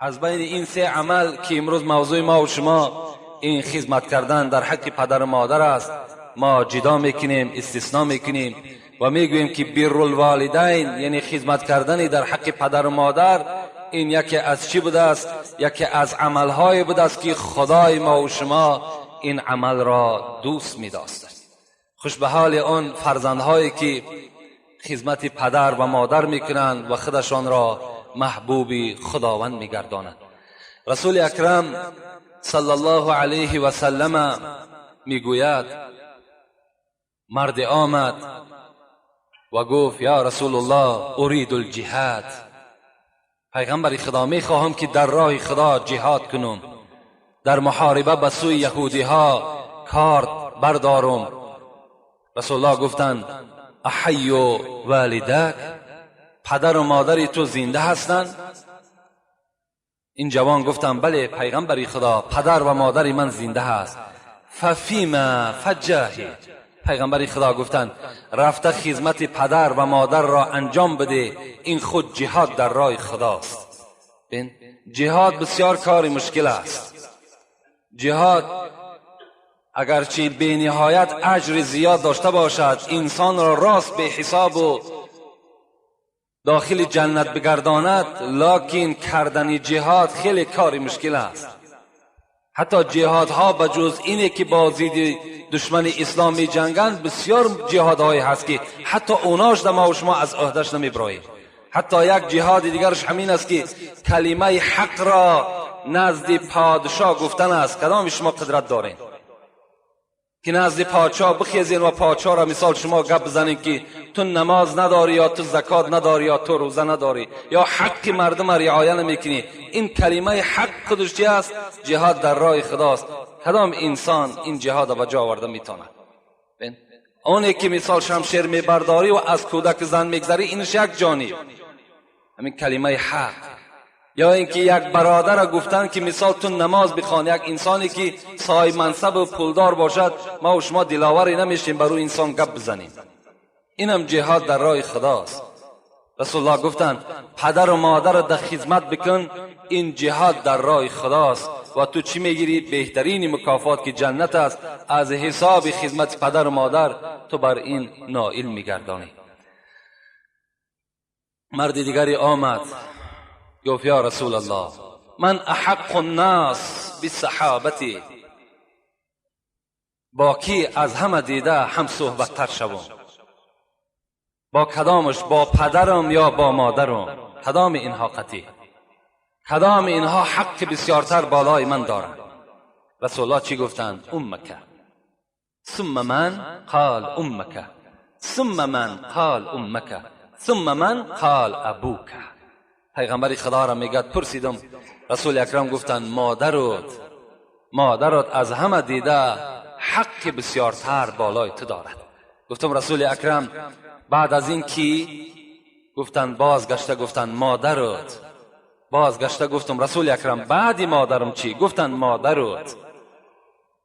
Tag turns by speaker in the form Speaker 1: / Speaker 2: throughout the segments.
Speaker 1: Аз байни ин се амал ки имрӯз мавзӯи мо ва шумо ин хизмат кардан дар ҳаққи падару модар аст, мо ҷидо мекунем, истисно мекунем ва мегӯем ки биррулволидайн, яъне хизмат кардани дар ҳаққи падару модар, ин яке аз чӣ будааст? Яке аз амалҳое будааст ки худои мо ва шумо ин амалро дӯст медост. Хуш ба ҳоли он фарзандҳое ки хизмати падар ва модар мекунанд ва худашонро маҳбуби худованд мегардонанд. Расули акрам саллаллоҳу алайҳи васаллама мегӯяд: марде омад ва гуфт: ё расулуллоҳ, уриду лҷиҳад, пайғамбари худо, мехоҳам ки дар роҳи худо ҷиҳод кунам, дар муҳориба ба сӯи яҳудиҳо корд бардорум. Расулуллоҳ гуфтанд: аҳайю волидак, падару модари ту зинда ҳастанд? Ин ҷавон гуфтанд: бале, пайғамбари худо, падар ва модари ман зинда ҳаст. Фафима фаҷаҳид. Пайғамбари худо гуфтанд: рафта хизмати падар ва модарро анҷом биде, ин худ ҷиҳод дар роҳи худост. Бин, ҷиҳод бисёр кори мушкил аст. Ҷиҳод агарчи бениҳоят аҷри зиёд дошта бошад, инсонро рост беҳисобу дохили ҷаннат бигардонад, локин кардани ҷиҳод хеле кори мушкил аст. Ҳатто ҷиҳодҳо ба ҷуз ине ки бо зидди душмани ислом меҷанганд, бисёр ҷиҳодҳое ҳаст ки ҳатто онош да мо шумо аз ӯҳдаш намебироем. Ҳатто як ҷиҳоди дигараш ҳамин аст ки калимаи ҳақро назди подшоҳ гуфтан аст. Кадоми шумо қудрат дорем ки назди подшоҳ бихезен ва подшоҳро мисол шумо гап бизанед ки ту намоз надорӣ, ё ту закот надорӣ, ё ту рӯза надорӣ, ё ҳаққи мардума риоя намекунӣ? Ин калимаи ҳақ худаш чи аст? Ҷиҳод дар роҳи худост. Кадом инсон ин ҷиҳода ба ҷо оварда метавонад? Оне ки мисол шамшер мебардорӣ ва аз кӯдаку зан мегзарӣ, инаш як ҷониб, ҳамин калимаи ҳақ, ё ин ки як бародара гуфтанд ки мисол ту намоз бихон, як инсоне ки соҳиб мансабу пулдор бошад, ма ва шумо диловаре намешем бар ӯ инсон гап бизанем. Инам ҷиҳод дар роҳи худост. Расулуллоҳ гуфтанд: падару модарро дар хизмат бикун, ин ҷиҳод дар роҳи худост ва ту чӣ мегирӣ? Беҳтарини мукофот ки ҷаннат аст, аз ҳисоби хизмати падару модар ту бар ин ноил мегардонӣ. Марди дигаре омад, гуфт: ё расулаллоҳ, ман аҳаққу ннас бисаҳобати, бо кӣ аз ҳама дида ҳамсӯҳбаттар шавам? Бо кадомаш? Бо падарам ё бо модарам? Кадоми инҳо қатӣ, кадоми инҳо ҳаққи бисёртар болои ман доранд? Расулуллоҳ чӣ гуфтанд? Уммака. Сумма ман? Қол уммака. Сумма ман? Қол уммака. Сумма ман? Қол абука. Пайғамбари худоро мегӯяд, пурсидам, расули акрам гуфтанд: модарут, модарот аз ҳама дида ҳаққи бисёртар болои ту дорад. Гуфтам: расули акрам, баъд аз ин кӣ? Гуфтанд, бозгашта гуфтанд: модарут. Бозгашта гуфтам: расули акрам, баъди модарам чӣ? Гуфтанд: модарут.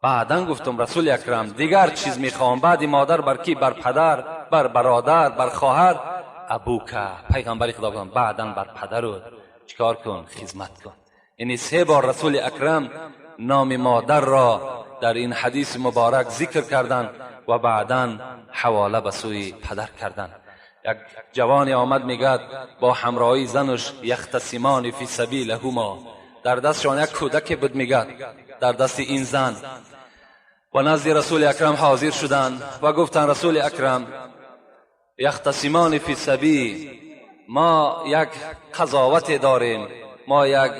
Speaker 1: Баъдан гуфтам: расули акрам, дигар чиз мехоҳам, баъди модар бар кӣ? Бар падар, бар бародар, бар хоҳар? Абука. Пайғамбари худо гуфтанд: баъдан бар падарут чикор кун? Хизмат кун. Яъне се бор расули акрам номи модарро дар ин ҳадиси муборак зикр карданд ва баъдан ҳавола ба сӯи падар карданд. Як ҷавоне омад, мегӯяд, бо ҳамроҳии занаш, яхтасимони фи сабилаҳумо, дар дастшон як кӯдаке буд, мегӯяд, дар дасти ин зан, ва назди расули акрам ҳозир шуданд ва гуфтанд: расули акрам, яхтасимони фи сабил, мо як қазовате дорем, мо як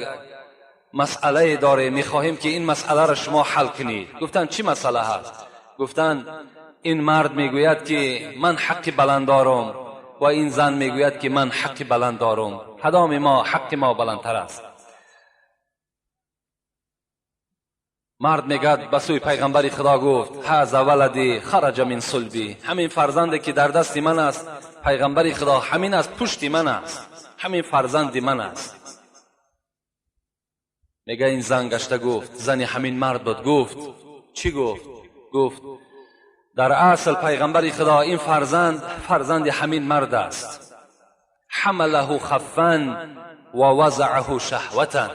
Speaker 1: масъалае дорем, мехоҳем ки ин масъаларо шумо ҳал кунед. Гуфтанд: чӣ масъала ҳаст? Гуфтанд: ин мард мегӯяд ки ман ҳаққи баланд дорам ва ин зан мегӯяд ки ман ҳаққи баланд дорам, кадоми мо ҳаққи мо баландтар аст? Мард мегӯяд, ба сӯи пайғамбари худо гуфт: ҳаза валади хараҷа мин сулби, ҳамин фарзанде ки дар дасти ман аст, пайғамбари худо, ҳамин аз пушти ман аст, ҳамин фарзанди ман аст. Мега, ин зан гашта гуфт, зани ҳамин мард буд, гуфт чӣ гуфт? Гуфт: дар асл, пайғамбари худо, ин фарзанд фарзанди ҳамин мард аст. Ҳамалаҳу хаффан و وضعه شهوة.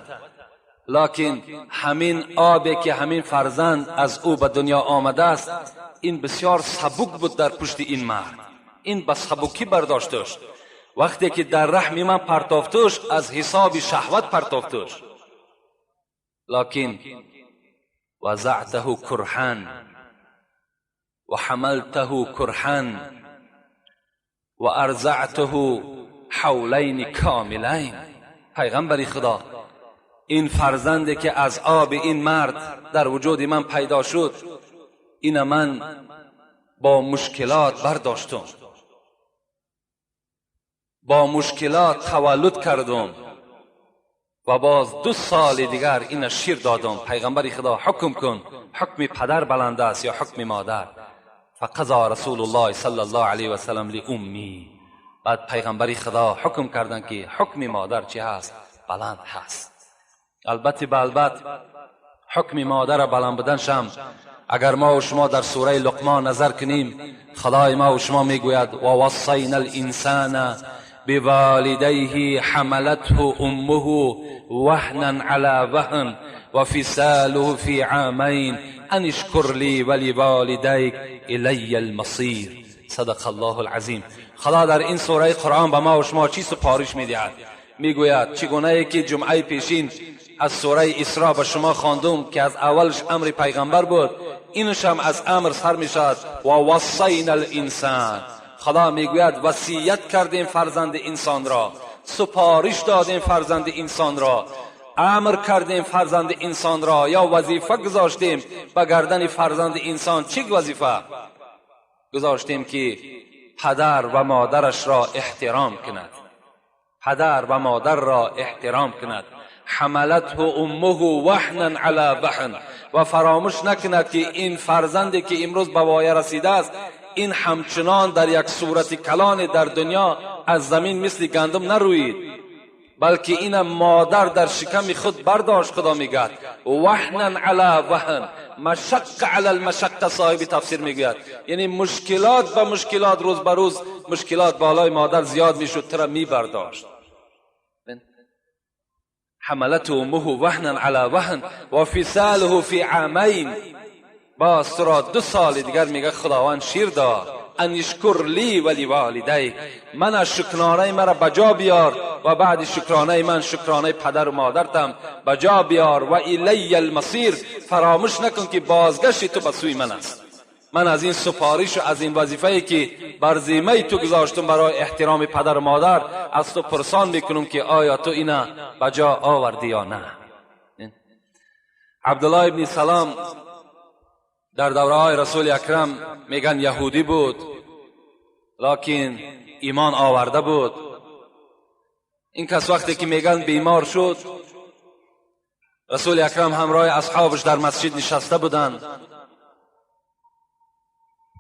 Speaker 1: لکن همین آبی که همین فرزند از او به دنیا آمده است، این بسیار سبک بود در پشت این مرد. این به سبکی برداشتش. وقتی که در رحم من پرتافتش، از حساب شهوت پرتافتش، لکن وضعته کرها و حملته کرها و ارضعته حولین کاملین. پیغمبر خدا، این فرزندی که از آب این مرد در وجود من پیدا شد، این من با مشکلات برداشتم، با مشکلات تولد کردم و باز 2 سال دیگر این شیر دادم. پیغمبر خدا، حکم کن، حکم پدر بلند است یا حکم مادر؟ فقضى رسول الله صلی الله علیه و سلم لأمي. بعد پیغمبر خدا حکم کردن که حکم مادر چی هست؟ بلند هست. البته به البته حکم مادر بلند بودن شم، اگر ما و شما در سوره لقمان نظر کنیم، خدای ما و شما میگوید: و وصینا الانسان بوالديه حملته امه وهنا على وهن وفصاله في عامين ان اشكر لي ولوالديك الي المصير. صدق الله العظیم. خدا در این سوره قرآن به ما و شما چی سپارش میدهد؟ میگوید، چگونه که جمعه پیشین از سوره اسراء به شما خواندم که از اولش امر پیغمبر بود، اینش هم از امر سر میشد. و وصینا الانسان. خدا میگوید وصیت کردیم فرزند انسان را، سپارش دادیم فرزند انسان را، امر کردیم فرزند انسان را یا وظیفه گذاشتیم به گردن فرزند انسان. چی وظیفه گذاشتیم؟ که پدر و مادرش را احترام کند، پدر و مادر را احترام کند. حملته امه وهنا علی وهن. و فراموش نکند که این فرزندی که امروز به وایه رسیده است، این همچنان در یک صورت کلان در دنیا از زمین مثل گندم نروید، بلکه این مادر در شکم خود برداشت. خدا میگد وهنا علی وهن، مشق علی المشقه. صاحب تفسیر میگوید یعنی مشکلات به مشکلات، روز به روز مشکلات بالای مادر زیاد میشد، ترا میبرداشت. حملته امه وهنا علی وهن و فصاله فی عامین. باز تو را 2 سال دیگر میگه خداوند شیر داد. ان اشکر لی و لوالدیک. من از شکرانه مرا بجا بیار و بعد شکرانه من شکرانه پدر و مادرتم بجا بیار. و الی المصیر. فراموش نکن که بازگشت تو به سوی من است. من از این سفارش و از این وظیفه که بر ذمه تو گذاشتم برای احترام پدر و مادر، از تو پرسان میکنم که آیا تو اینا بجا آوردی یا نه؟ عبدالله ابن سلام در دوره های رسول اکرم میگن یهودی بود، لکن ایمان آورده بود. این کس وقتی که میگن بیمار شد، رسول اکرم همراه اصحابش در مسجد نشسته بودند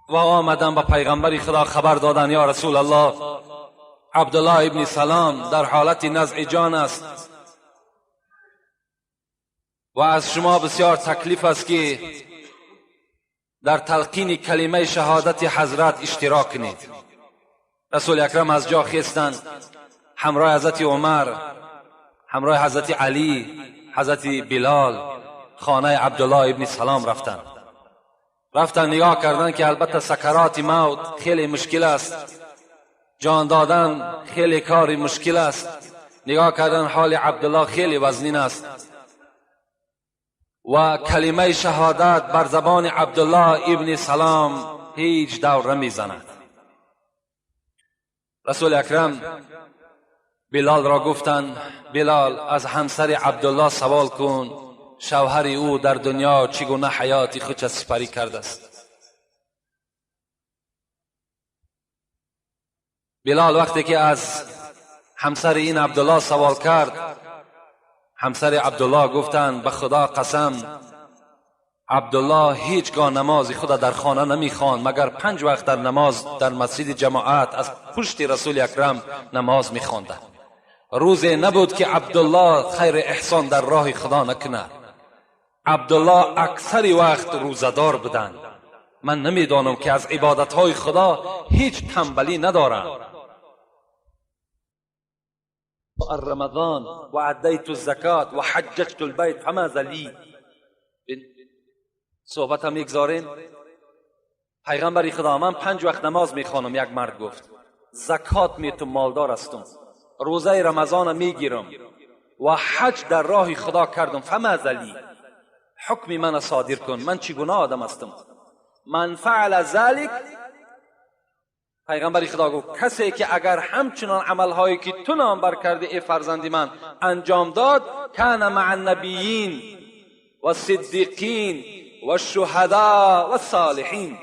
Speaker 1: و آمدن به پیغمبر خدا خبر دادن: یا رسول الله، عبدالله ابن سلام در حالت نزع جان است و از شما بسیار تکلیف است که در تلقین کلمه شهادت حضرت اشتراک کنید. رسول اکرم از جا خیستند، همراه حضرت عمر، همراه حضرت علی، حضرت بلال خانه عبدالله ابن سلام رفتند. رفتن، نگاه کردن که البته سکرات موت خیلی مشکل است، جان دادن خیلی کاری مشکل است. نگاه کردن حال عبدالله خیلی وزنین است و کلمه شهادت بر زبان عبدالله ابن سلام هیچ دور نمیزند. رسول اکرم بلال را گفتند: بلال، از همسر عبدالله سوال کن شوهر او در دنیا چگونه حیات خود سپری کرده است. بلال وقتی که از همسر این عبدالله سوال کرد، همسر عبدالله گفتند: به خدا قسم، عبدالله هیچگاه نماز خود در خانه نمیخواند، مگر پنج وقت در نماز در مسجد جماعت از پشت رسول اکرم نماز میخواند. روز نبود که عبدالله خیر احسان در راه خدا نکند. عبدالله اکثر وقت روزه‌دار بودند. من نمیدانم که از عبادتهای خدا هیچ تنبلی ندارند. الرمضان وأديت الزكاة وحججت البيت فماذا لي؟ صحبت هم میگذاریم. پیغمبر خدا، من 5 وقت نماز میخوانم. یک مرد گفت زکات میتم، مالدار هستم، روزه رمضان میگیرم و حج در راه خدا کردم، فماذا لی؟ حکم من صادر کن، من چگونه آدم هستم؟ من فعل ذلك، پیغمبر خدا گفت کسی که اگر همچنان عملهایی که تو نام بر کرده ای فرزند من انجام داد، کان مع النبیین و صدیقین و الشهداء و الصالحین.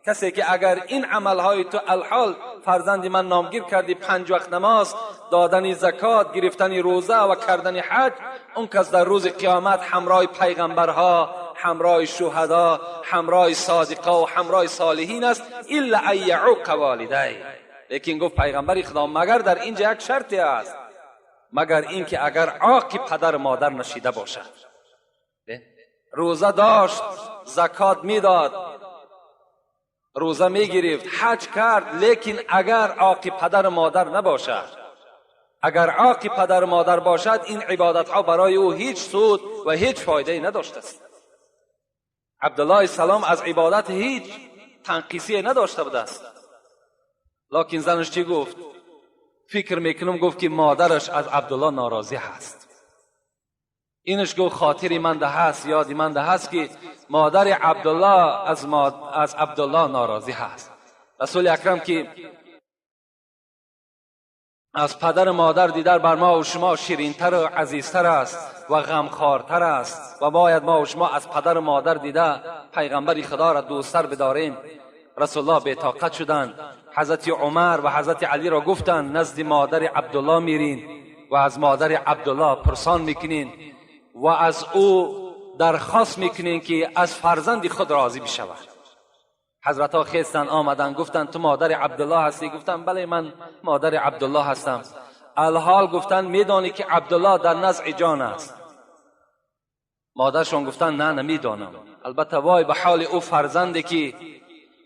Speaker 1: کسی که اگر این عملهای تو الحال فرزند من نامگیر کردی، 5 وقت نماز، دادن زکات، گرفتن روزه و کردن حج، اون کس در روز قیامت همراه پیغمبرها، همراه شهدا، همراه صادقا و همراه صالحین است، الا ان یعوق والدی. لیکن گفت پیغمبر خدا مگر در اینجا یک شرطی است، مگر اینکه اگر عاق پدر مادر نشیده باشد. روزه داشت، زکات میداد، روزه میگرفت، حج کرد، لیکن اگر عاق پدر مادر نباشد، اگر عاق پدر مادر باشد، این عبادت ها برای او هیچ سود و هیچ فایده نداشته است. عبدالله سلام از عبادت هیچ تنقیصی نداشته بوده است، لکن زنش چی گفت؟ فکر میکنم گفت که مادرش از عبدالله ناراضی هست. اینش گفت خاطری من ده هست، یادی من ده هست که مادر عبدالله از عبدالله ناراضی هست. رسول اکرم که از پدر مادر دیدر بر ما و شما شیرینتر و عزیزتر است و غمخوارتر است و باید ما و شما از پدر مادر دیده پیغمبر خدا را دوستتر بداریم. رسول الله بی‌طاقت شدند. حضرت عمر و حضرت علی را گفتند نزد مادر عبدالله میرین و از مادر عبدالله پرسان میکنین و از او درخواست میکنین که از فرزند خود راضی بشود. حضرت ها خیستن آمدن، گفتن تو مادر عبدالله هستی؟ گفتن بله من مادر عبدالله هستم. الحال گفتن میدانی که عبدالله در نزع جان است؟ مادرشان گفتن نه نمیدانم. البته وای به حال او فرزندی که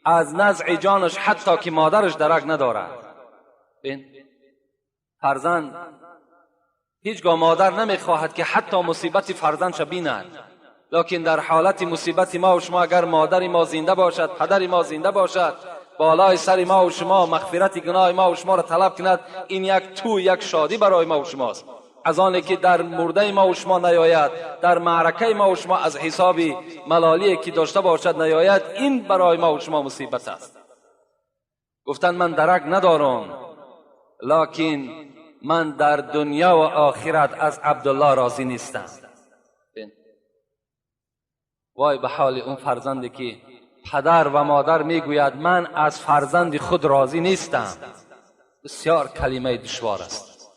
Speaker 1: از نزع جانش حتی که مادرش درک ندارد. بین فرزند هیچگاه مادر نمیخواهد که حتی مصیبت فرزندش بیند، لکن در حالت مصیبت ما و شما اگر مادر ما زنده باشد، پدر ما زنده باشد، بالای سر ما و شما مغفرت گناه ما و شما را طلب کند، این یک تو یک شادی برای ما و شماست. از آنی که در مرده ما و شما نیاید، در معرکه ما و شما از حساب ملالی که داشته باشد نیاید، این برای ما و شما مصیبت است. گفتن من درک ندارم، لکن من در دنیا و آخرت از عبدالله راضی نیستم. وای به حال اون فرزندی که پدر و مادر میگوید من از فرزند خود راضی نیستم. بسیار کلمه دشوار است،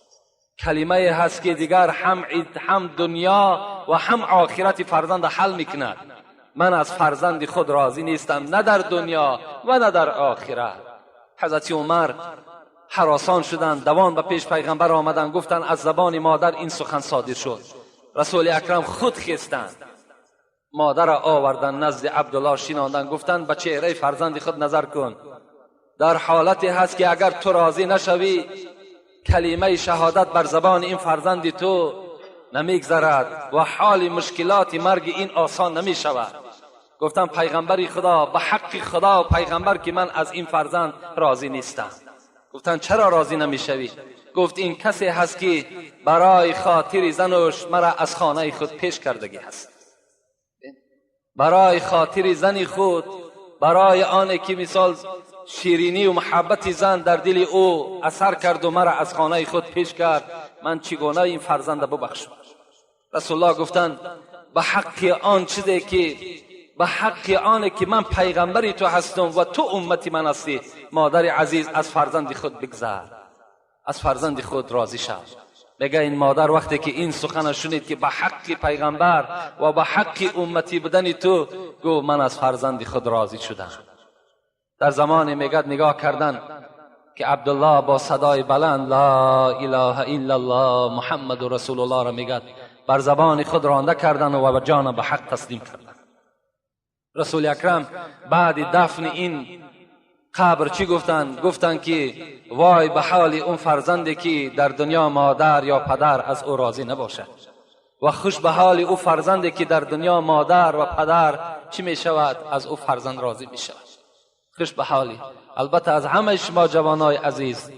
Speaker 1: کلمه هست که دیگر هم دنیا و هم آخرت فرزند حل میکند. من از فرزند خود راضی نیستم، نه در دنیا و نه در آخرت. حضرت عمر هراسان شدند، دوان به پیش پیغمبر آمدند، گفتند از زبان مادر این سخن صادر شد. رسول اکرم خود خستند، مادر را آوردن نزد عبدالله شیناندن، گفتند به چهره فرزند خود نظر کن، در حالتی هست که اگر تو راضی نشوی کلمه شهادت بر زبان این فرزند تو نمیگذرد و حال مشکلات مرگ این آسان نمی شود. گفتم پیغمبر خدا، به حق خدا و پیغمبر که من از این فرزند راضی نیستم. گفتن چرا راضی نمیشوی؟ گفت این کسی هست که برای خاطر زنش مرا از خانه خود پیش کردگی هست، برای خاطر زن خود، برای آن که مثال شیرینی و محبت زن در دل او اثر کرد و مرا از خانه خود پیش کرد، من چگونه این فرزند ببخشم؟ رسول الله گفتند به حق آن چیزی که به حق آن که من پیغمبری تو هستم و تو امتی من هستی، مادر عزیز از فرزند خود بگذر، از فرزند خود راضی شو. میگه این مادر وقتی که این سخن شنید که به حق پیغمبر و به حق امتی بودن تو، گو من از فرزند خود راضی شدم. در زمان میگه نگاه کردن که عبدالله با صدای بلند لا اله الا الله محمد رسول الله را میگه، بر زبان خود رانده کردن و به جان به حق تسلیم کردن. رسول اکرم بعد دفن این قبر چی گفتند؟ گفتند که وای به حال اون فرزندی که در دنیا مادر یا پدر از او راضی نباشد و خوش به حال او فرزندی که در دنیا مادر و پدر چی می شود؟ از او فرزند راضی می شود. خوش به حالی. البته از همه شما جوانای عزیز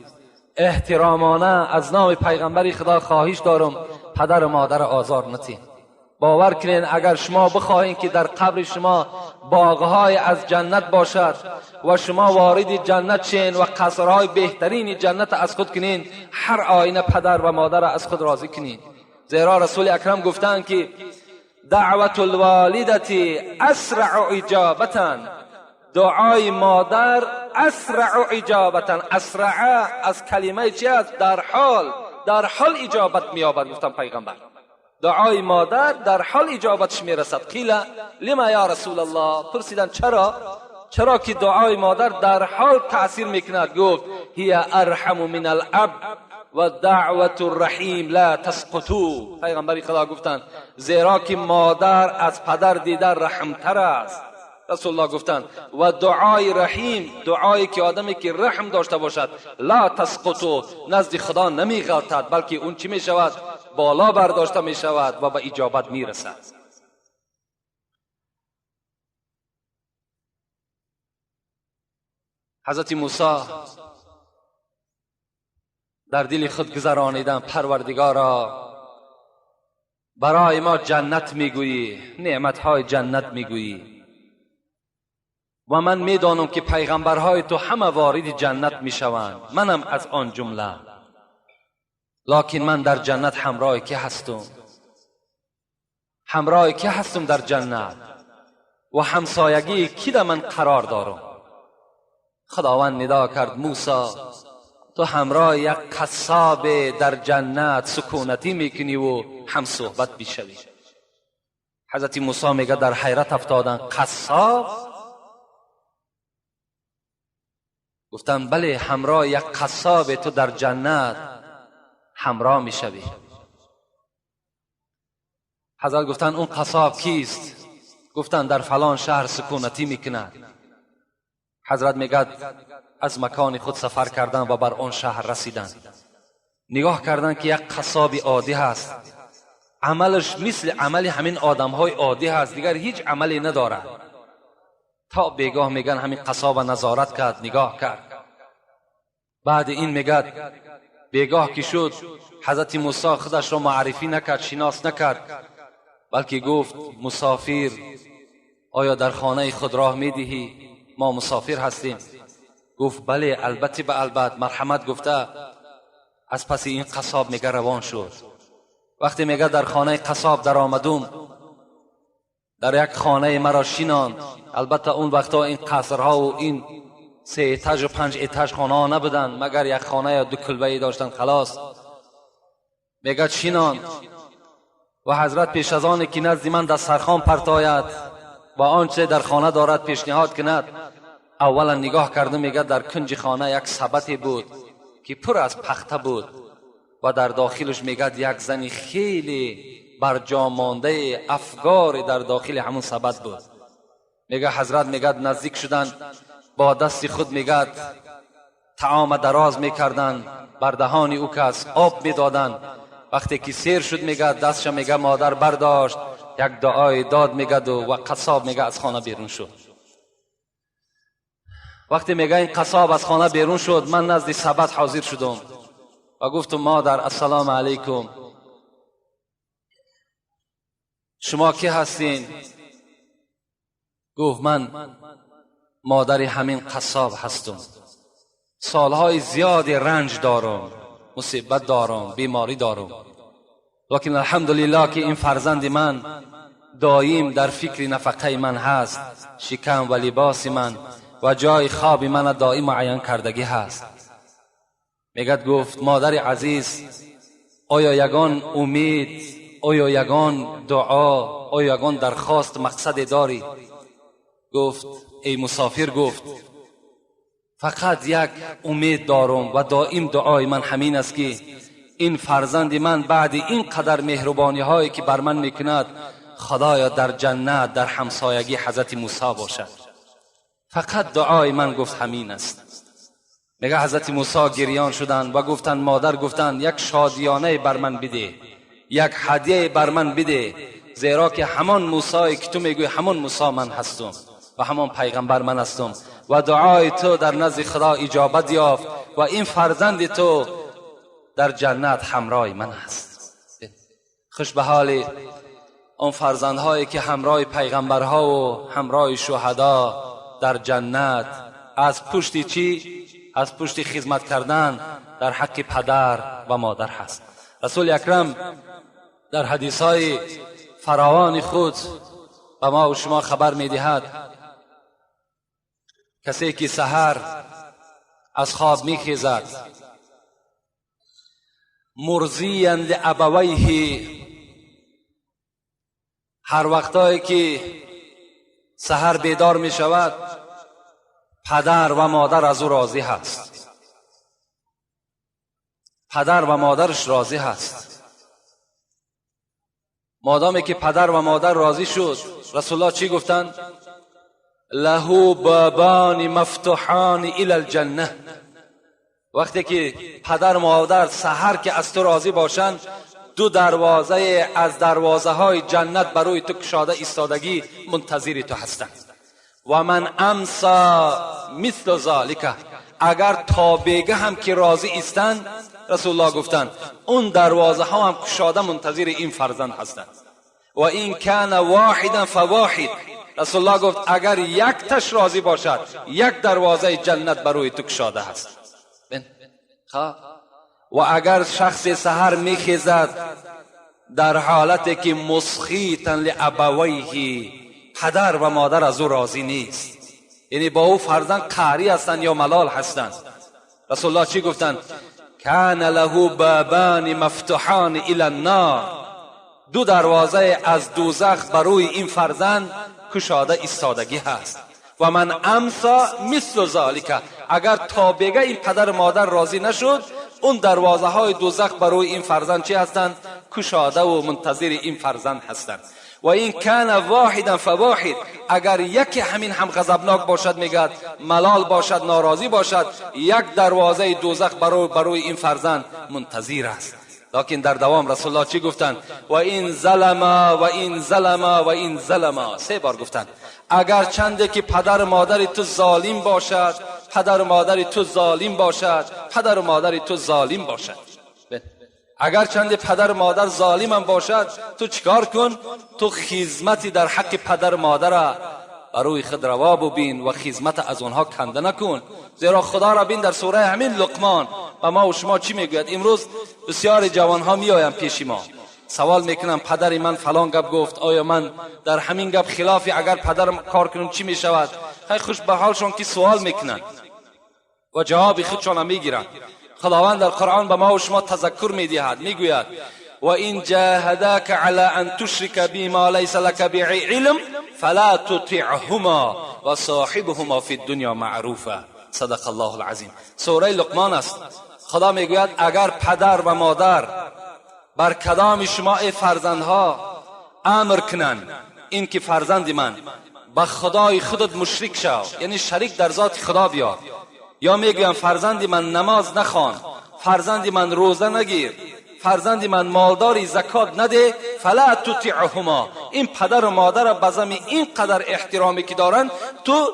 Speaker 1: احترامانه از نام پیغمبر خدا خواهش دارم پدر و مادر آزار نتین. باور کنین اگر شما بخواهین که در قبر شما باغهای از جنت باشد و شما وارد جنت شین و قصرهای بهترین جنت از خود کنین، هر آینه پدر و مادر از خود راضی کنین. زیرا رسول اکرم گفتند که دعوت الوالدة اسرع اجابتا، دعای مادر اسرع اجابتا، اسرع از کلمه چی است؟ در حال اجابت مییابد. گفتم پیغمبر دعای مادر در حال اجابتش میرسد. قیل لما یا رسول الله، پرسیدن چرا؟ چرا که دعای مادر در حال تاثیر میکند؟ گفت هی ارحم من الاب و دعوت الرحیم لا تسقطو. پیغمبر خدا گفتند زیرا که مادر از پدر دیده رحمتر است. رسول الله گفتند و دعای رحیم، دعایی که آدمی که رحم داشته باشد، لا تسقطو، نزد خدا نمیغلطد، بلکه اون چی میشود؟ بالا برداشته میشود و به اجابت میرسد. حضرت موسی در دل خود گذرانیدن پروردگارا برای ما جنت میگویی، نعمتهای جنت میگویی و من میدانم که پیغمبرهای تو همه وارد جنت میشوند، منم از آن جمله، لکن من در جنت همراه که هستم؟ همراه که هستم در جنت و همسایگی کی در من قرار دارم؟ خداوند ندا کرد موسی تو همراه یک قصاب در جنت سکونتی میکنی و هم صحبت میشوی. حضرت موسی میگه در حیرت افتادن، قصاب؟ گفتن بله، همراه یک قصاب تو در جنت همراه میشوی. حضرت گفتن اون قصاب کیست؟ گفتن در فلان شهر سکونتی میکند. حضرت میگه از مکان خود سفر کردن و بر آن شهر رسیدن. نگاه کردن که یک قصاب عادی هست، عملش مثل عمل همین آدمهای عادی هست، دیگر هیچ عملی ندارد. تا بیگاه میگن همین قصاب نظارت کرد، نگاه کرد. بعد این میگه بیگاه که شد حضرت موسی خودش را معرفی نکرد، شناس نکرد، بلکه گفت مسافر آیا در خانه خود راه میدهی؟ ما مسافر هستیم. گفت بله، البته به البته، مرحمت گفته. از پس این قصاب میگه روان شد. وقتی میگه در خانه قصاب در آمدم، در یک خانه مرا شیناند. البته اون وقتا این قصرها و این 3 اتاج و 5 اتاج خانه ها نبودن، مگر یک خانه یا 2 کلبه داشتن خلاص. میگه شیناند و حضرت پیش از آن که نزد من دسترخوان پرتاید و آنچه در خانه دارد پیشنهاد کند، اولا نگاه کرده میگه در کنج خانه یک سبتی بود که پر از پخته بود و در داخلش میگه یک زنی خیلی برجا مانده افگار در داخل همون سبد بود. میگه حضرت میگه نزدیک شدن، با دست خود میگه طعام دراز میکردن بر دهان او کس، آب میدادن. وقتی که سیر شد میگه دستش میگه مادر برداشت، یک دعای داد میگه و قصاب میگه از خانه بیرون شد. وقتی میگه این قصاب از خانه بیرون شد، من نزد سبد حاضر شدم و گفتم مادر السلام علیکم، شما کی هستین؟ گفت من مادر همین قصاب هستم، سالهای زیادی رنج دارم، مصیبت دارم، بیماری دارم، لیکن الحمدلله که این فرزند من دایم در فکر نفقه من هست، شکم و لباس من و جای خواب من دائم معین کردگی هست. میگد گفت مادر عزیز آیا یگان امید، آیا یگان دعا، آیا یگان درخواست مقصد داری؟ گفت ای مسافر، گفت فقط یک امید دارم و دائم دعای من همین است که این فرزند من بعد این قدر مهربانی هایی که بر من میکند، خدایا در جنت در همسایگی حضرت موسی باشد. فقط دعای من گفت همین است. میگه حضرت موسی گریان شدند و گفتند مادر گفتند یک شادیانه بر من بده، یک هدیه بر من بده، زیرا که همان موسی که تو میگوی همان موسی من هستم و همان پیغمبر من هستم و دعای تو در نزد خدا اجابت یافت و این فرزند تو در جنت همراه من است. خوش به حال آن فرزندهایی که همراه پیغمبرها و همراه شهدا در جنت از پشت چی؟ از پشت خدمت کردن در حق پدر و مادر هست. رسول اکرم در حدیث های فراوان خود به ما و شما خبر میدهد کسی که سحر از خواب میخیزد مرضیا لابویه، هر وقتایی که سحر بیدار می شود پدر و مادر از او راضی هست، پدر و مادرش راضی هست. مادامی که پدر و مادر راضی شد، رسول الله چی گفتند؟ له بابان مفتوحان الی الجنه. وقتی که پدر و مادر سحر که از تو راضی باشند، دو دروازه از دروازه های جنت برای تو کشاده ایستادگی منتظر تو هستند. و من امسی مثل ذلک، اگر تا بیگه هم که راضی ایستند، رسول الله گفتند اون دروازه ها هم کشاده منتظر این فرزند هستند. و این کان واحدا فواحد، رسول الله گفت اگر یک تش راضی باشد یک دروازه جنت برای تو کشاده هست. و اگر شخص سحر میخیزد در حالتی که مسخطا لابویه، پدر و مادر از او راضی نیست، یعنی با او فرزند قهری هستند یا ملال هستند، رسول الله چی گفتند؟ کان له بابان مفتوحان الی النار، دو دروازه از دوزخ بروی این فرزند کشاده ایستادگی هست. و من امسی مثل ذلک، اگر تا بگه این پدر مادر راضی نشد، اون دروازه های دوزخ بروی این فرزند چی هستند؟ کشاده و منتظر این فرزند هستند. و این کان واحدا فواحد، اگر یکی همین هم غضبناک باشد، میگد ملال باشد، ناراضی باشد، یک دروازه دوزخ بروی این فرزند منتظر است. لکن در دوام رسول الله چی گفتند؟ و این ظلما و این ظلما و این ظلما، سه بار گفتند. اگر چنده که پدر مادر تو ظالم باشد، پدر مادر تو ظالم باشد، پدر مادر تو ظالم باشد، اگر چند پدر مادر ظالم هم باشد، تو چیکار کن؟ تو خدمتی در حق پدر مادر بروی خود روا ببین و خدمت از آنها کنده نکن. زیرا خدا را بین در سوره همین لقمان و ما و شما چی میگوید؟ امروز بسیار جوانها میآیند پیش ما سوال میکنم پدر من فلان گپ گفت، آیا من در همین گپ خلافی اگر پدرم کار کنم چی میشود؟ خیلی خوش به حالشان که سوال میکنن و جواب خودشان میگیرند. خداوند در قرآن به ما و شما تذکر میدهد، میگوید و این جاهداک علی ان تشرک بی ما لیس لک به علم فلا تطعهما و صاحبهما فی الدنیا معروفا. صدق الله العظیم. سوره لقمان است. خدا میگوید اگر پدر و مادر بر کدام شما ای فرزندها امر کنند این که فرزند من به خدای خودت مشرک شو، یعنی شریک در ذات خدا بیار، یا میگویم فرزند من نماز نخوان، فرزند من روزه نگیر، فرزند من مالداری زکات نده، فلا تطعهما، این پدر و مادر به زمی این قدر احترامی که دارن تو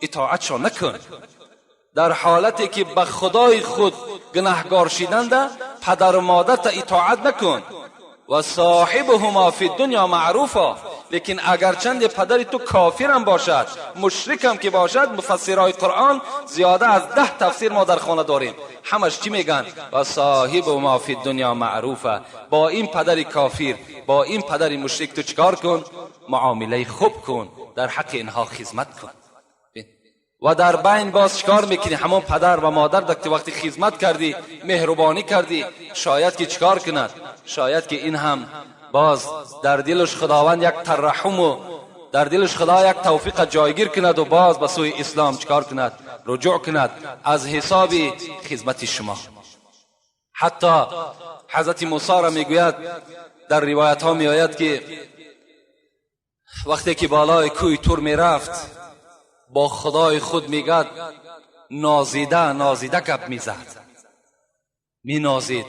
Speaker 1: اطاعتشان نکن. در حالتی که به خدای خود گناهگار شدند پدر و مادر تا اطاعت نکن. و صاحبهما فی الدنیا معروفا، لیکن اگر چند پدر تو کافرم باشد، مشرکم که باشد، مفسرهای قرآن زیاده از 10 تفسیر ما در خانه داریم، همش چی میگن؟ و صاحبهما فی الدنیا معروفا، با این پدر کافر، با این پدر مشرک تو چیکار کن؟ معامله خوب کن، در حق اینها خدمت کن. و در بین باز چیکار میکنی؟ همون پدر و مادر که وقتی خدمت کردی، مهربانی کردی، شاید که چیکار کند؟ شاید که این هم باز در دلش خداوند یک ترحم و در دلش خدا یک توفیق جایگیر کند و باز به سوی اسلام چیکار کند؟ رجوع کند از حساب خدمت شما. حتی حضرت موسی را میگوید در روایت ها میآید که وقتی که بالای کوی تور میرفت با خدای خود میگد نازیده نازیده گپ میزد، می نازید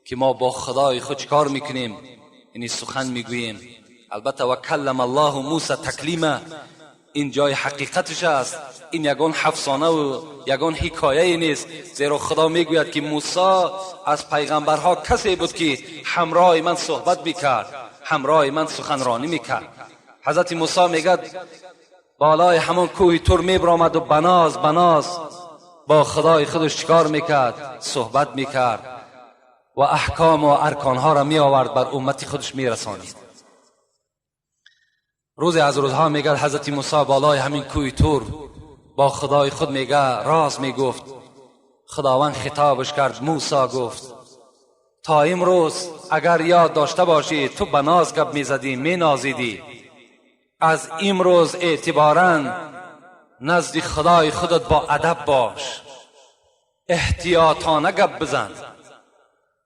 Speaker 1: که ما با خدای خود چکار میکنیم، یعنی سخن میگوییم. البته و کلم الله موسی تکلیما، این جای حقیقتش است، این یگان افسانه و یگان حکایه نیست، زیرا خدا میگوید که موسی از پیغمبرها کسی بود که همراه من صحبت میکرد، همراه من سخنرانی میکرد. حضرت موسی میگد بالای همون کوه طور میبرآمد و بناز بناز با خدای خودش چکار میکرد؟ صحبت میکرد و احکام و ارکانها را می آورد، بر امت خودش میرسانید. روزی از روزها میگه حضرت موسی بالای همین کوه طور با خدای خود میگه راز میگفت. خداوند خطابش کرد، موسی گفت تا امروز اگر یاد داشته باشی تو به ناز گپ میزدی، مینازیدی، از امروز اعتبارا نزد خدای خودت با ادب باش، احتیاطانه گپ بزن،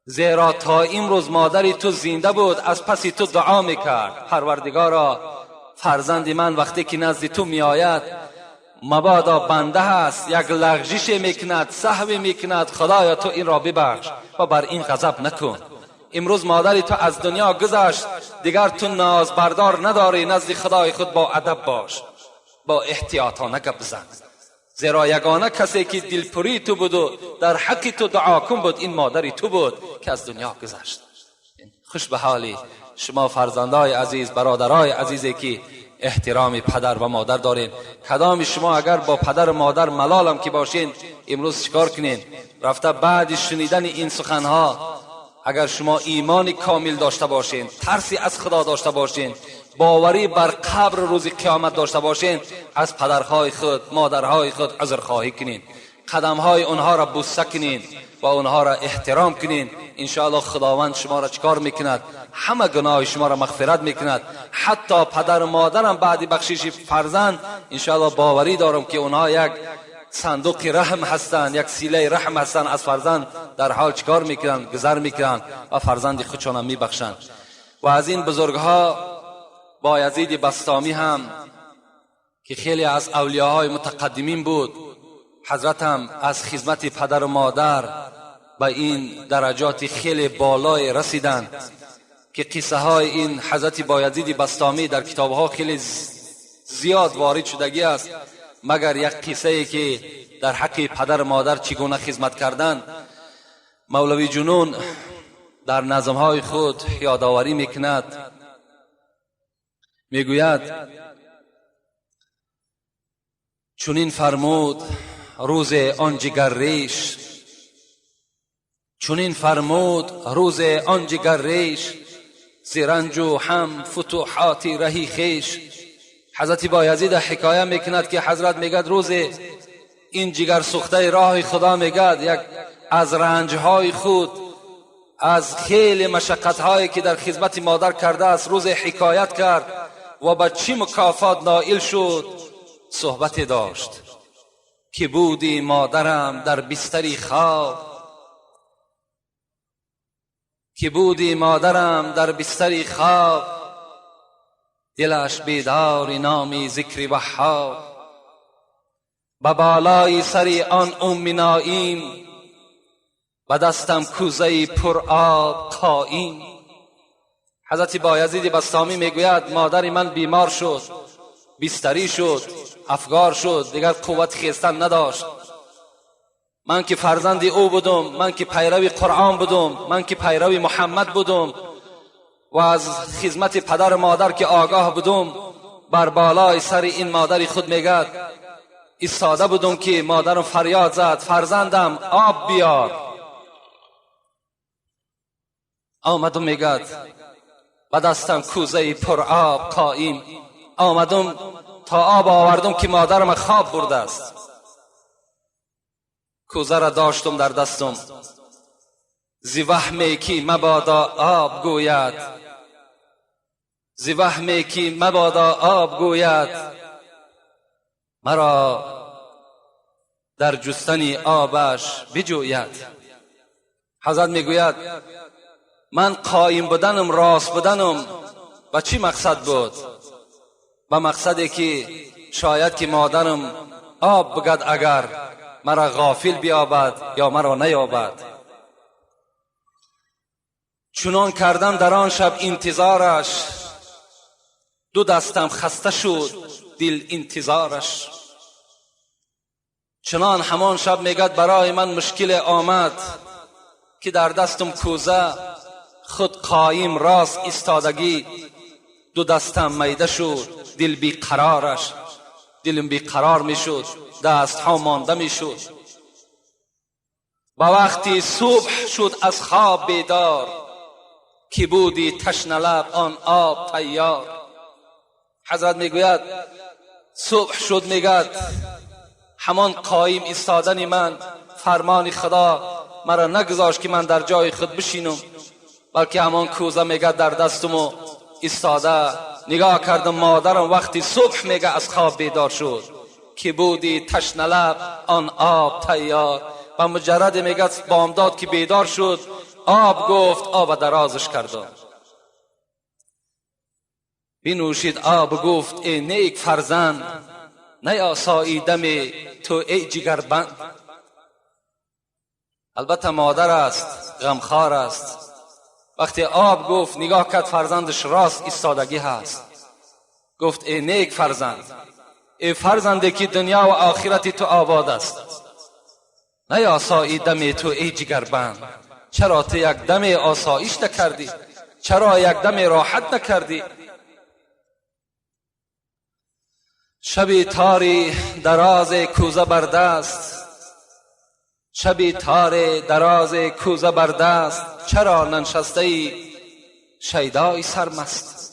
Speaker 1: زیرا تا امروز مادری تو زنده بود، از پس تو دعا میکرد پروردگارا فرزند من وقتی که نزد تو میآید مبادا بنده هست، یک لغزش میکند، سهو میکند، خدایا تو این را ببخش و بر این غضب نکن. امروز مادری تو از دنیا گذشت، دیگر تو ناز بردار نداری، نزد خدای خود با ادب باش، با احتیاطانه گپ بزن، زیرا یگانه کسی که دلپری تو بود و در حق تو دعا کن بود این مادری تو بود که از دنیا گذشت. خوش به حالی شما فرزندای عزیز، برادرای عزیزی که احترام پدر و مادر دارین. کدام شما اگر با پدر و مادر ملالم که باشین، امروز چیکار کنین؟ رفته بعد شنیدن این سخنها اگر شما ایمان کامل داشته باشین، ترسی از خدا داشته باشین، باوری بر قبر روز قیامت داشته باشین، از پدرهای خود، مادرهای خود عذرخواهی کنین، قدمهای اونها را بوسه کنین و اونها را احترام کنین. انشاءالله خداوند شما را چکار میکند؟ همه گناه شما را مغفرت میکند. حتی پدر و مادرم بعد بخشش فرزند، انشاءالله باوری دارم که اونها یک صندوق رحم هستند، یک صله رحم هستند، از فرزند در حال چکار میکنن؟ گذر میکنن و فرزند خودشان میبخشند. و از این بزرگها بایزید بسطامی هم که خیلی از اولیاهای متقدمین بود، حضرت هم از خدمت پدر و مادر به این درجات خیلی بالای رسیدند که قصه های این حضرت بایزید بسطامی در کتاب ها خیلی زیاد وارد شدگی است. مگر یک قصه ای که در حق پدر و مادر چگونه خدمت کردن، مولوی جنون در نظم های خود یادآوری میکند. میگوید چنین فرمود روز آن جگر ریش، چنین فرمود روز آن جگر ریش، ز رنج و هم فتوحات رهی خویش. حضرت بایزید حکایه میکند که حضرت میگد روز این جگر سوخته راه خدا میگد یک از رنجهای خود، از خیلی مشقت هایی که در خدمت مادر کرده است، روز حکایت کرد و به چی مکافات نائل شد صحبت داشت که بودی مادرم در بستری خواب، که بودی مادرم در بستری خواب، دلش بیدار نامی ذکر وهاب. به بالای سر آن ام نایم، به دستم کوزه پر آب قایم. حضرت بایزید بسطامی میگوید مادر من بیمار شد، بستری شد، افگار شد، دیگر قوت خیستن نداشت. من که فرزند او بودم، من که پیرو قرآن بودم، من که پیرو محمد بودم و از خدمت پدر و مادر که آگاه بودم، بر بالای سر این مادر خود میگد ایستاده بودم که مادرم فریاد زد فرزندم آب بیار. آمدم میگد به دستم کوزه پر آب قایم، آمدم تا آب آوردم که مادرم خواب برده است. کوزه را داشتم در دستم، ز وهمی که مبادا آب گوید، ز وهمی که مبادا آب گوید، مرا در جستن آبش بجوید. حضرت میگوید من قایم بودنم، راست بودنم به چی مقصد بود؟ به مقصدی که شاید که مادرم آب بگد اگر مرا غافل بیابد یا مرا نیابد. چنان کردم در آن شب انتظارش، دو دستم خسته شد دل انتظارش. چنان همان شب میگد برای من مشکل آمد که در دستم کوزه خود قایم راست ایستادگی، دو دستم میده شد دل بیقرارش، دلم بیقرار میشد، دستها مانده میشد. با وقتی صبح شد از خواب بیدار، که بودی تشنه لب آن آب تیار. حضرت میگوید صبح شد، میگد همان قایم ایستادن من، فرمان خدا مرا نگذاشت که من در جای خود بشینم، بلکه همان کوزه میگه در دستم و ایستاده نگاه کردم مادرم وقتی صبح میگه از خواب بیدار شد، که بودی تشنه لب آن آب تیار. و مجرد میگه بامداد که بیدار شد آب گفت، آب درازش کردم، بنوشید آب گفت ای نیک فرزند، نیاسایی دم تو ای جگربند. البته مادر است، غمخوار است. وقتی آب گفت نگاه کرد فرزندش راست ایستادگی هست، گفت ای نیک فرزند، ای فرزنده که دنیا و آخرت تو آباد است، نیاسایی دم تو ای جگربند. چرا تو یک دم آسایش نکردی؟ چرا یک دم راحت نکردی؟ شبی تاری دراز کوزه بر دست، شبی تار دراز کوزه بر دست، چرا ننشسته ای شیدای سرمست.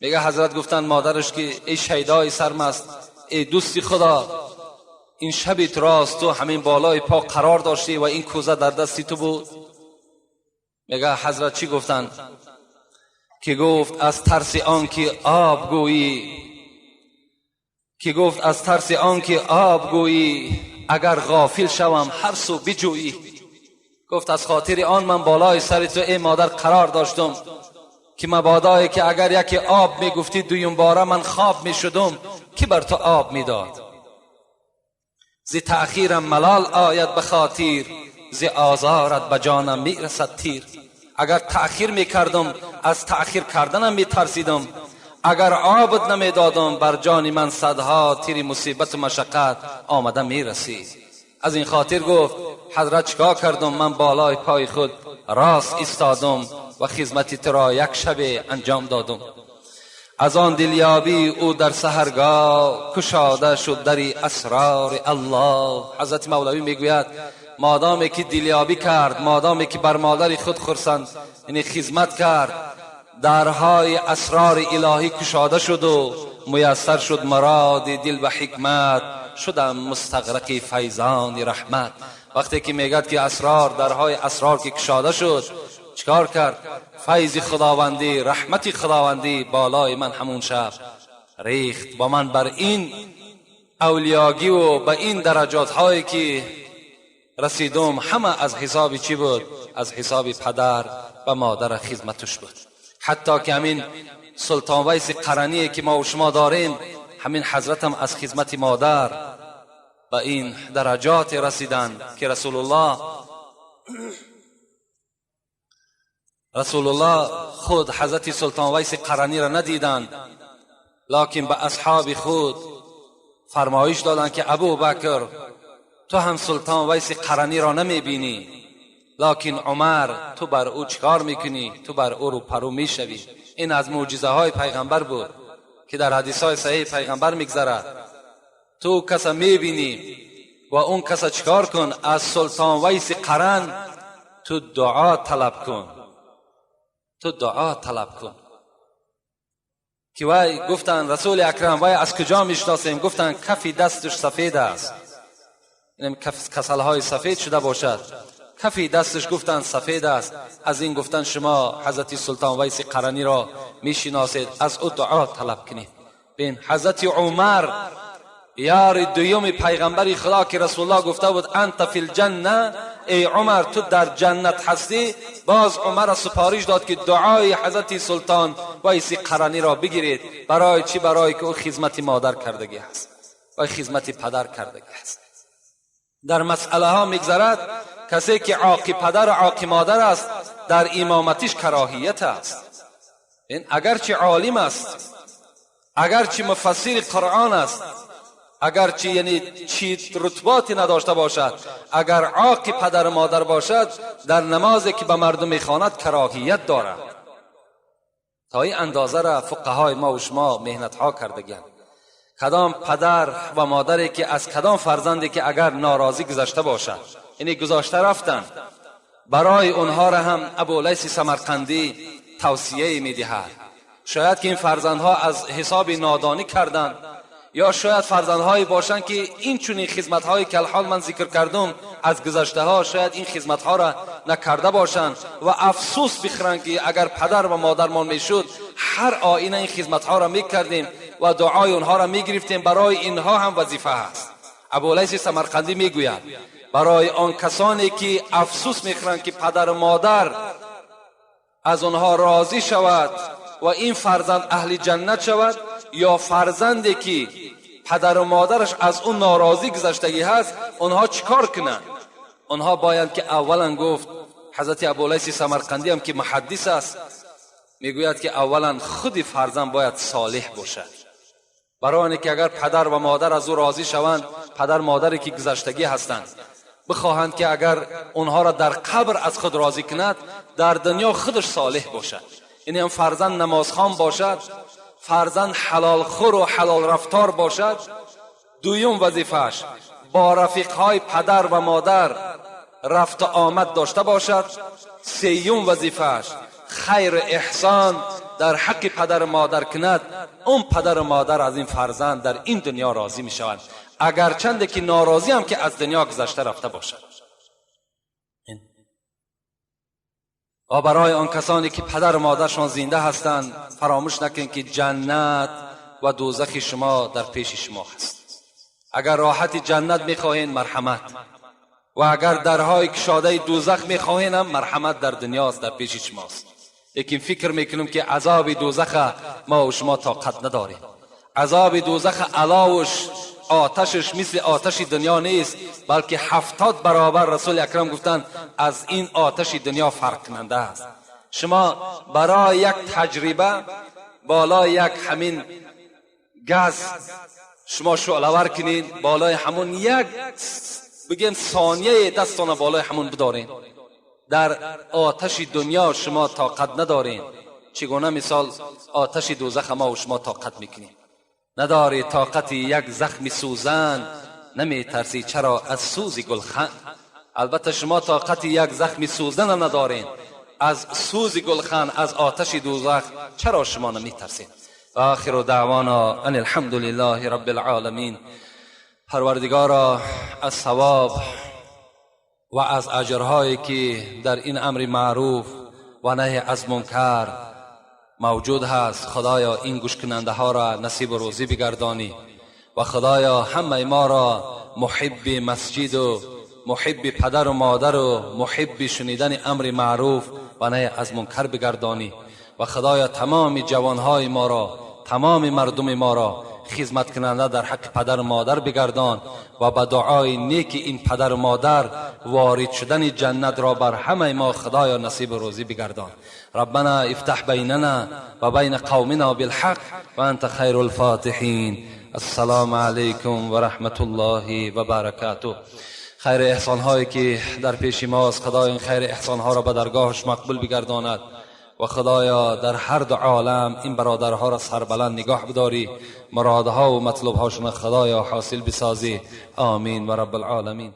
Speaker 1: میگه حضرت گفتن مادرش که ای شیدای سرمست، ای دوستی خدا، این شبی راست تو همین بالای پا قرار داشتی و این کوزه در دستی تو بود. میگه حضرت چی گفتن؟ که گفت از ترس آن که آب گویی، که گفت از ترس آن که آب گویی، اگر غافل شوم هر سو بجویی. گفت از خاطر آن من بالای سر تو ای مادر قرار داشتم که مبادایی که اگر یکی آب میگفتی دویم باره من خواب میشدم که بر تو آب میداد. ز تأخیرم ملال آید به خاطر، ز آزارت به جانم میرسد تیر. اگر تأخیر میکردم از تأخیر کردنم میترسیدم، اگر آبت نمیدادم بر جان من صدها تیر مصیبت و مشقت آمده میرسید. از این خاطر گفت حضرت چیکار کردم؟ من بالای پای خود راست ایستادم و خدمت تو را یک شب انجام دادم. از آن دلیابی او در سحرگاه، کشاده شد دری اسرار الله. حضرت مولوی میگوید مادامی که دلیابی کرد، مادامی که بر مادر خود خرسند یعنی خدمت کرد، درهای اسرار الهی کشاده شد و میسر شد مراد دل و حکمت، شدم مستغرق فیضان رحمت. وقتی که میگد که اسرار، درهای اسرار که کشاده شد، چیکار کرد؟ فیض خداوندی، رحمت خداوندی بالای من همون شب ریخت. با من بر این اولیاگی و به این درجات هایی که رسیدم همه از حساب چی بود؟ از حساب پدر و مادر خدمتش بود. حتی که همین سلطان ویس قرنی که ما و شما داریم، همین حضرت هم از خدمت مادر به این درجات رسیدن که رسول الله خود حضرت سلطان ویس قرنی را ندیدند، لکن به اصحاب خود فرمایش دادند که ابو بکر تو هم سلطان ویس قرنی را نمیبینی، لکن عمر تو بر او چکار میکنی؟ تو بر او رو پرو میشوی. این از معجزه های پیغمبر بود که در حدیث های صحیح پیغمبر میگذرد. تو کسا میبینی و اون کسا چکار کن؟ از سلطان ویس قرن تو دعا طلب کن، تو دعا طلب کن. که وی گفتن رسول اکرم وی از کجا میشناسیم؟ گفتن کفی دستش سفید است، یعنی کسلهای سفید شده باشد، کفی دستش گفتن سفید است. از این گفتن شما حضرت سلطان ویس قرنی را میشناسید، از او دعا طلب کنید. بین حضرت عمر یار دویم پیغمبر خدا که رسول الله گفته بود انت فی الجنه، ای عمر تو در جنت هستی، باز عمر را سپارش داد که دعای حضرت سلطان ویسی قرنی را بگیرید. برای چی؟ برای که او خدمت مادر کردگی هست و خدمت پدر کردگی هست. در مسئله ها میگذرد کسی که عاقی پدر و عاقی مادر است در امامتش کراهیت است. این اگرچه عالم است، اگرچه مفسر قرآن است، اگرچه یعنی چی رتباتی نداشته باشد، اگر عاق پدر و مادر باشد در نمازی که به مردم میخواند کراهیت دارد. تا این اندازه را فقهای ما و شما مهنت ها کردگند. کدام پدر و مادری که از کدام فرزندی که اگر ناراضی گذشته باشد، یعنی گذاشته رفتن، برای اونها را هم ابولیث سمرقندی توصیه میدهد. شاید که این فرزندها از حساب نادانی کردند، یا شاید فرزندهایی باشند که این چنین خدمت‌هایی که الحال من ذکر کردم از گذشته ها، شاید این خدمت‌ها را نکرده باشند و افسوس بخورند که اگر پدر و مادرمان میشد هر آینه این خدمت‌ها را میکردیم و دعای اونها را میگرفتیم. برای اینها هم وظیفه هست. ابولیث سمرقندی میگوید برای آن کسانی که افسوس میخورند که پدر و مادر از آنها راضی شود و این فرزند اهل جنت شود، یا فرزندی که پدر و مادرش از اون ناراضی گذشتگی هست، اونها چیکار کنند؟ اونها باید که اولا گفت حضرت ابولیث سمرقندی هم که محدث است، میگوید که اولا خود فرزند باید صالح باشد، برای که اگر پدر و مادر از او راضی شوند، پدر مادری که گذشتگی هستند بخواهند که اگر اونها را در قبر از خود راضی کند، در دنیا خودش صالح باشد. یعنی هم فرزند نمازخوان باشد، فرزند حلال خور و حلال رفتار باشد. دویم وظیفه‌اش با رفیقهای پدر و مادر رفت و آمد داشته باشد. سیوم وظیفه‌اش خیر احسان در حق پدر و مادر کند. اون پدر و مادر از این فرزند در این دنیا راضی می شوند، اگرچند که ناراضی هم که از دنیا گذشته رفته باشد. و برای آن کسانی که پدر و مادرشان زنده هستند، فراموش نکنید که جنت و دوزخ شما در پیش شما هست. اگر راحت جنت میخواهین مرحمت، و اگر درهای کشاده دوزخ میخواهین هم مرحمت در دنیاست، در پیش شماست. لیکن فکر میکنم که عذاب دوزخ ما و شما طاقت نداریم. عذاب دوزخ علاوش آتشش مثل آتش دنیا نیست، بلکه 70 برابر رسول اکرم گفتند از این آتش دنیا فرق کننده است. شما برای یک تجربه بالای یک همین گاز شما شعله کنین، بالای همون یک بگیم ثانیه دستان بالای همون بدارین، در آتش دنیا شما طاقت ندارین، چگونه مثال آتش دوزخ ما و شما طاقت میکنیم؟ نداری طاقت یک زخم سوزن، نمی ترسی چرا از سوز گلخن. البته شما طاقت یک زخم سوزن ندارین، از سوز گلخن، از آتش دوزخ چرا شما نمی ترسین؟ و آخر دعوانا ان الحمد لله رب العالمین. پروردگارا از ثواب و از اجرهایی که در این امر معروف و نهی از منکر موجود هست، خدایا این گوش کننده ها را نصیب و روزی بگردانی و خدایا همه ما را محب مسجد و محب پدر و مادر و محب شنیدن امر معروف و نهی از منکر بگردانی و خدایا تمام جوانهای ما را، تمام مردم ما را خدمت کننده در حق پدر و مادر بگردان و به دعای نیک این پدر و مادر وارد شدن جنت را بر همه ما خدایا نصیب روزی بگردان. ربنا افتح بیننا و بین قومنا بالحق و انت خیر الفاتحین. السلام علیکم و رحمت الله و برکاته. خیر احسان هایی که در پیش ماست، خدای این خیر احسان ها را به درگاهش مقبول بگرداند و خدایا در هر دو عالم این برادرها را سربلند نگاه بداری، مرادها و مطلوبهاشون خدایا حاصل بسازی. آمین و رب العالمین.